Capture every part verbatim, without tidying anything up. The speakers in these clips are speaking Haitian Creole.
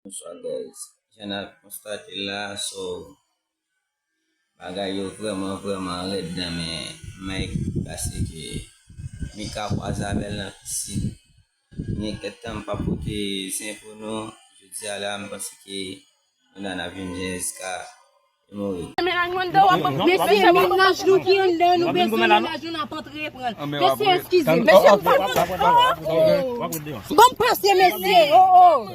Bonswa guys. Jan n ap konstate la, so, bagay yo vrèman, vrèman rèd nan men Mike, paske Mika kwaze avè l nan pisin. Gen kèk tan m pa pote zen pou nou, jodi a la, m panse ke nou la n ap jwenn zen jiska li mouri. Mennaj mwen anndan w ap. Mesye, mennaj nou ki anndan, nou bezwen mennaj nou, n ap antre pran l. Mesye, eskize. Mesye, m pa. Bon, pase, mesye. Oh, oh.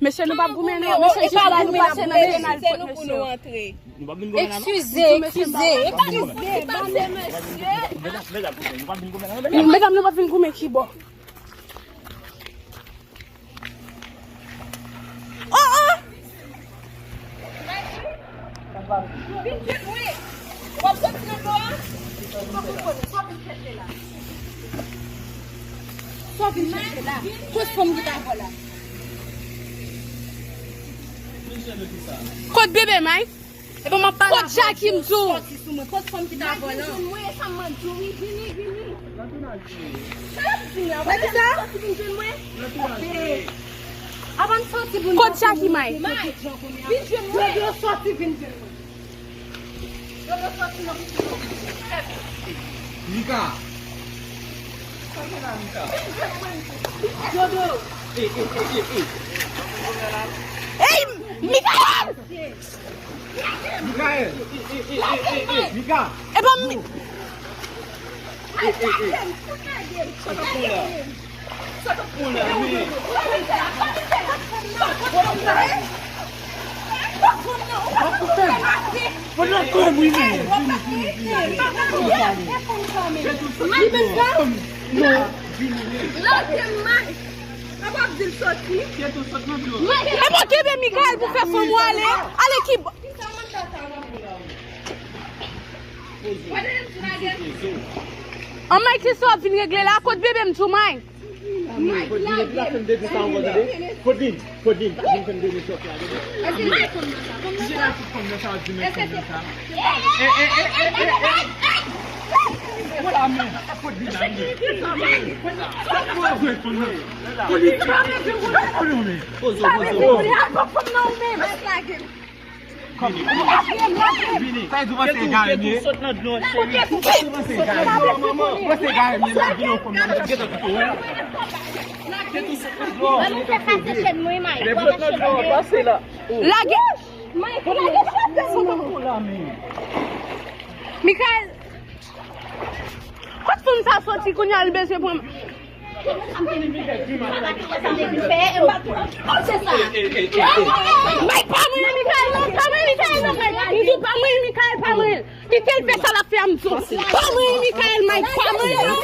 Mesye, nou p ap goumen non. Mesye, jis la nou pase nan mennaj nou, mesye. Eskize, eskize, eskize. Medam, nou p ap vin goumen ki bò? Oh, oh! Vin jwenn mwen. W ap soti nan dlo a? Sa w vin chèche la? Sa w vin chèche la? Kot fanm ki ta vò la? Kot bebe Mike? Epa m ap pale avè w. Kot Jackie m di w? Sòti sou mwen. Kot fanm ki ta vò lan? Mwen, e sa m di w, wi, vini, vini. Sa l ap di la? Wè sa? Sòti vin jwenn mwen. Avan n sòti pou n. Kot Jackie Mike? Mike, vin jwenn mwen. Yo, yo, sòti vin jwenn mwen. Yo, yo, sòti nan. Mika. Sa gen la, Mika? Vin jwenn mwen. Dodo. Ey, ey, ey, ey, ey. Ey, Mikael! Mikael! Mika! Epa m. Sa k ap fè w la? Sa k ap fè w la, men? Fò nan kò m, wi, men. Vini, vini, vini, vini. Vini, vini. Lage m, Mike. Apa ap di l sòti? Epa w kenbe Mikael pou fè fanm ou ale. Ale ki bò? An Mike, kisa w ap vin regle la? Kot bebe m tou, Mike? Mike, lage m. Kote li? Kote li? Vin fè m dede sòti a, tande. Mike, Lage. Mike, lage chapèl mwen. Mikael, kot fanm sa soti kounye a, li bezwen pran. Mike, pa mwen, Mikael, non, pa mwen, Mikael, non, Mike. M di w pa mwen, Mikael, pa mwen. Kite l fè sa l ap fè a, m di w. Pa mwen, Mikael, Mike, pa mwen, non.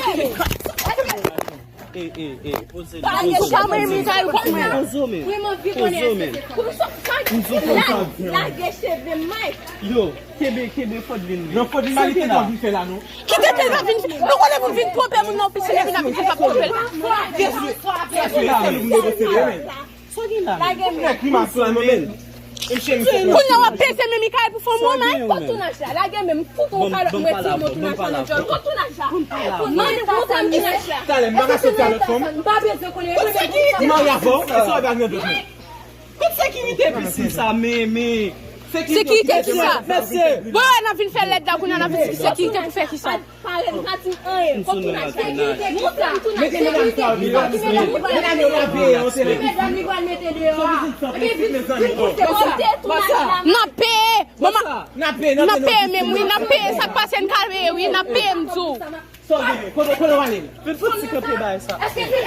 Ey, ey, ey, poze nou, poze nou, poze nou. Poze w, men. Poze w, men. Lage cheve m, Mike. Yo, kenbe, kenbe Fodlin. Non, Fodlin, pa li te vin fè la, non. Kite te vin, nou konnen moun vin twonpe moun nan pisin, epi n ap vin ap twonpe l. Sa gen la, men? Lage men. Kounye a w ap peze men Mikael pou fanm ou, Mike. Kot tounaj la? Lage men, m fout ou kalòt, m retire men tounaj la nan djòl. Kot tounaj la? Mande pou fanm tounaj la. Talè, m pa ka soti a lòt fanm. M pa bezwen konnen. Li marye avè w, e sa w ap al nan dòt moun. Kot sekirite pisin sa, men, men. Sekirite kisa? Mesye. Bon, n ap vin fè lèd la, kounye a n ap vin di sekirite pou fè kisa? Parèt, m pa di anyen. Kot tounaj la? Mete medam sa yo devan. Medam yo pa peye yon sèl. Medam li pral mete deyò a. Epi vin, vin koute kote tounaj la. N ap peye. Bon, n ap peye, n ap peye menm, wi, n ap peye. Sa k pase, n ka peye, wi, n ap peye, m di w. Sa w genyen? Kote, kote w ale? Vin fouti kanpe bagay sa. Vini, vini,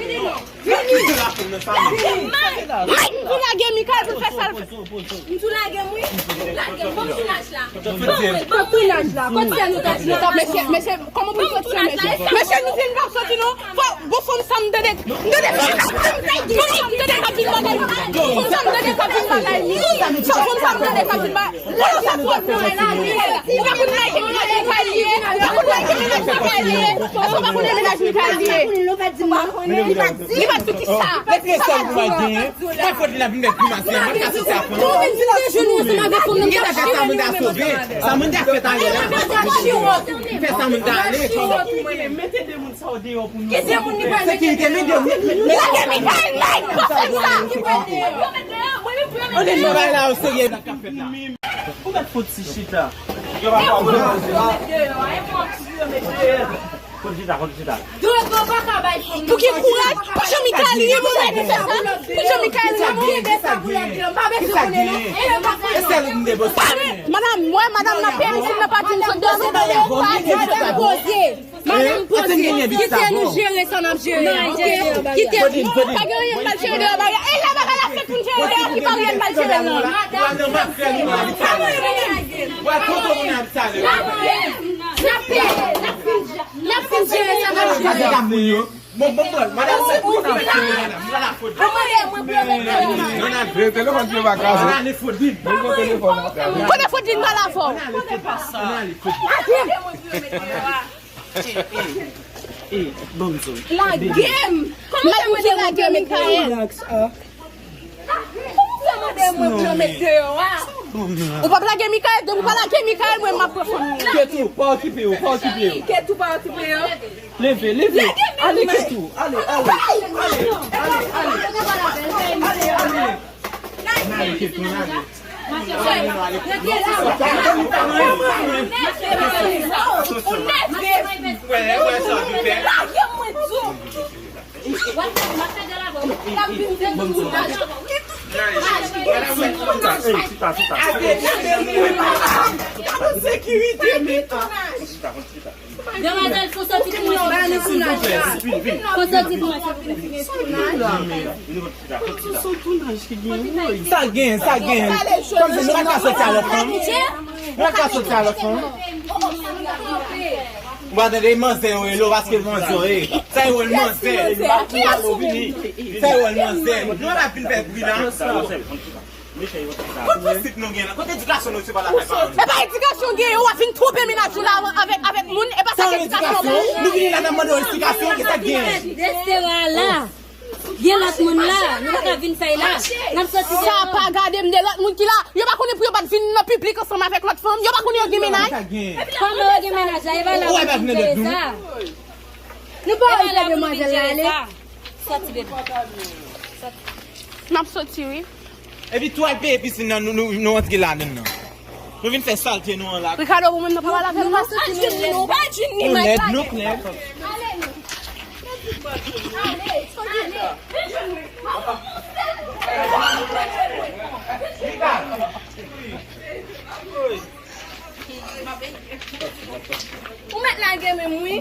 vini non. Vini. Mike, m di w lage Mikael pou l fè sa l fè. M di w lage m, wi. Lage m, ban m tounaj la. Ban mwen, ban mwen. Ban tounaj la. Kot sè nou ta di la? Mesye, mesye, kòman pou n soti la, mesye? Mesye, nou di n p ap soti, non. Fò, bon, fanm sa, m tande, m tande. Fanm sa, m tande k ap vin bagay. Fanm sa, m tande k ap vin bagay. Fanm sa, m tande k ap vin bagay. Ou pa konn Mike, Mike, Mike li ye. Ou pa konn Mike, Mike, Mike li ye. Ou pa konn Mike, Mike, Mike li ye. Èske w pa konnen mennaj Mikael li ye? Li pa di. Li pa di kisa. Sa l ap di. Mwen fout li la vin met grimase. Mwen ka soti a fanm. Ou vin sou de jenou ansanm avèk fanm nan. Samanda sove. Samanda fè talè la. Fè Samanda ale. Mete de moun. Ki se moun ki pral mete deyo? Lage Mikael, Mike, pa fè sa. Ann nou bay la o serye nan k ap fèt la. Ou mèt fout ti chita. Yo pa pran. Fout chita, fout chita. Pou ki kouraj? Pou jan Mikael ye, pou jan Mikael ye, pou jan Mikael ye. Madanm, wè madanm nan pè isit nan pa di m sot dòmi. Pa di m poze. Madanm poze. Kite nou jere sa n ap jere. Kite nou. Pa gen anyen n pral jere deyò bagay. E lè bagay la fèt pou n jere deyò ki pa gen n pral jere nan. N ap peye. N ap fin jere sa n ap jere. Bon, bon, bon, madanm, se pou nou, madanm, madanm, nou la fòt. Non, non, telefòn ti yo pa kraze. Kote Fodlin pa la fò? Lage m! Kòman w fè mande lage Mikael? Kòman w fè mande mwen pou yo met deyò a? Ou p ap lage Mikael, depi w pa lage Mikael, mwen m ap pran fanmi an. Ketou, pa okipe yo, pa okipe yo. Ketou, pa okipe yo. Leve, leve. Ale, Ketou, ale, ale. Ale, ale, ale. Ale, ale. N ale, Ketou, n ale. Sekirite, men. Demwazèl, fò soti pou mwen. Fò soti pou mwen. Sa gen, sa gen. Kòmsi nou pa ka soti a lòt fanm. Nou pa ka soti a lòt fanm. Ou pa tande manzè yo rele w paske manzè yo ye. Sa yo rele manzè. Sa yo rele manzè. Nou pa vin fè bri la. Kote prinsip nou gen la? Kote edikasyon nou se pa lakay paran nou? E pa edikasyon gen, w ap vin twonpe mennaj ou la avèk, avèk moun, e pa sa ki edikasyon pou ou? Nou vini la, n ap mande w esplikasyon, ki sa k gen? Restoran la. Gen lòt moun la, nou pa ka vin fè la. N ap soti deyò. Sa pa gade m de lòt moun ki la. Yo pa konnen pou yo pa t vin nan piblik ansanm avèk lòt fanm. Yo pa konnen yo gen mennaj. Kòman yo gen mennaj la? E pa la pou vin fè sa. Nou pa wè demwazèl la ale. Soti, bebe. Soti. M ap soti, wi. Epi tou al peye pisin nan, nou, nou, nou antre ladann nan. Nou vin fè salte nou an la. Ricardo, ou menm nan pa pale avè m non. Nou pa jwenn ni, nou pa jwenn ni. Nou nèg, nou klè. Ale, ale, ale. Ou mèt lage menm, wi.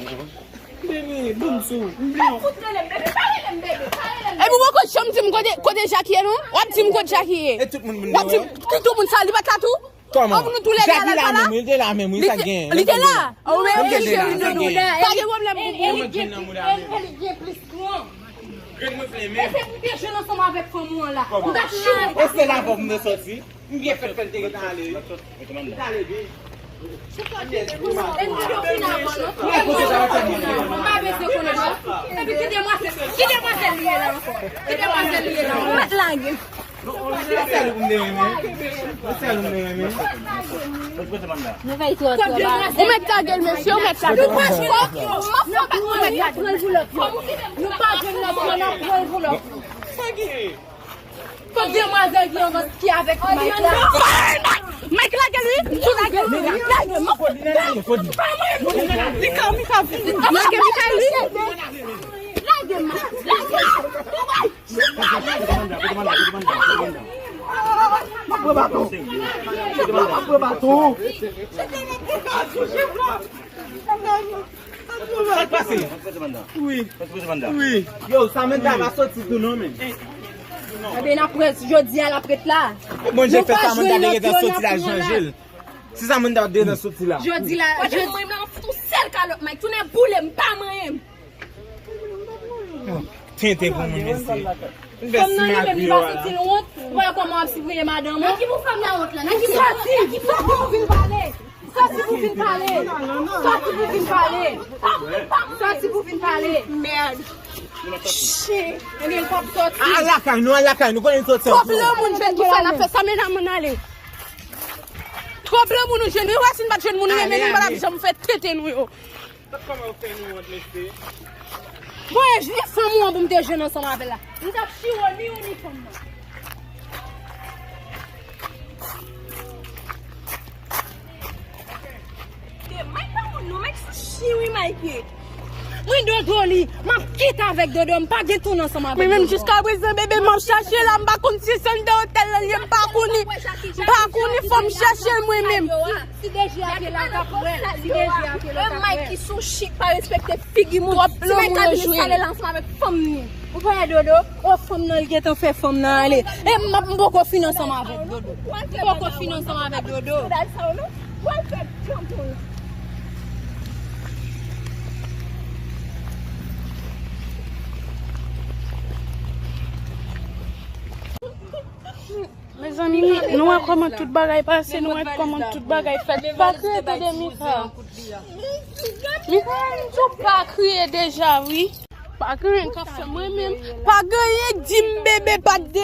Bebe, ban m sou. M byen. Pa fout rele m bebe, pa rele m bebe, pa rele m bebe. Epi w poko janm di m kote, kote Jackie ye non? W ap di m kote Jackie ye. E tout moun, moun w ap di m, ki tout moun sa, li pa t la tou? Kòman? An, nou toulède a la, li pa la? Li te la menm, wi, sa gen. Li te la. Ou men, li te la, sa gen. Pa gen pwoblèm, boubou. E li gen plis gran. Grenn mwen flemen. E se pou te jwenn ansanm avèk fanm ou an la. Ou ta chou. E se la pou m te sòti. M byen fèt fè l te gentan ale, wi. Li t ale byen. E nou yo fin avan, non? Ou pa bezwen konnen, non? Epi ki demwazèl, ki demwazèl li ye la ankò? Ki demwazèl li ye la ankò? Ou mèt lage. Se sèl ou m te renmen. Se sèl ou m te renmen. Nou fè twò twò ba. Ou mèt lage l, mesye, ou mèt lage l. Nou pa jwenn lòt yo. M ap fè bat nou mèt lage l. Nou pa jwenn lòt yo, n ap pran l pou lòt. Sa gen? Kot demwazèl ki anvan ki avèk Mike la? Mike lage l wi. M tou lage l. Lage m. Mika, Mika, vin. Lage Mika wi. Lage m. Lage m. M ap pran baton. M ap pran baton. Sa k pase? Wi. Wi. Yo, Samantha pa soti tou non, men. Ebyen, n ap wè, jodi a l ap ret la. Bon, je fè Samantha te gentan soti la, chanje l. Si Samantha te gentan soti la. Jodi la, jodi. Mwen, mwen, fout yon sèl kalòt, Mike. Tounen boule, m pa manyen m. Tenten pou moun, mesye. Fanm nan li menm, li pa santi l wont. Ou pa wè kòman w ap sipriye madanm ou? Nan ki pou fanm nan wont la? Nan ki pou? Sòti! Sòti pou vin pale! Sòti pou vin pale! Sòti pou vin pale! Sòti pou vin pale! Mèd! Chen! Ebyen, l p ap sòti. Al lakay nou, al lakay nou, konnen l sòti ankò. Twòp lanmoun jwenn ki fè n ap fè sa, men nan moun ale. Twòp lanmoun nou jwenn, wi, wè si n pa t jwenn moun renmen nou, nou pa t ap janm fè tenten nou yo. Kòman yo fè nou wont, mesye? Bon, e jwe fanm ou an pou m te jwenn ansanm avè l la. M t ap chire ni ou ni fanm nan. Mike pa moun non, Mike sou chyen wi, Mike ye. Mwen Dodo li, m ap kite avèk Dodo, m pa gen tounen ansanm avèk Dodo. Mwen menm jiska prezan bebe m ap chache la, m pa konn si se anndan otèl la li ye, m pa konnen. M pa konnen, fò m chache l mwen menm. Si D J a te la, w t ap wè. Si D J a te la, w t ap wè. Mike ki sou chik pa respekte figi moun. Twòp lonmou yo jwe. Ti Mike ka vin sale l ansanm avèk fanm ni. Ou pa wè Dodo? O, fanm nan, li gentan fè fanm nan ale. E m ap, m poko fin ansanm avèk Dodo. M poko fin ansanm avèk Dodo. Mezanmi, nou wè kòman tout bagay pase, nou wè kòman tout bagay fèt. Pa kriye tande Mika. Mika, m di w pa kriye deja, wi. Pa gen anyen k ap fè mwen menm. Pa gen anyen k di m bebe pa t de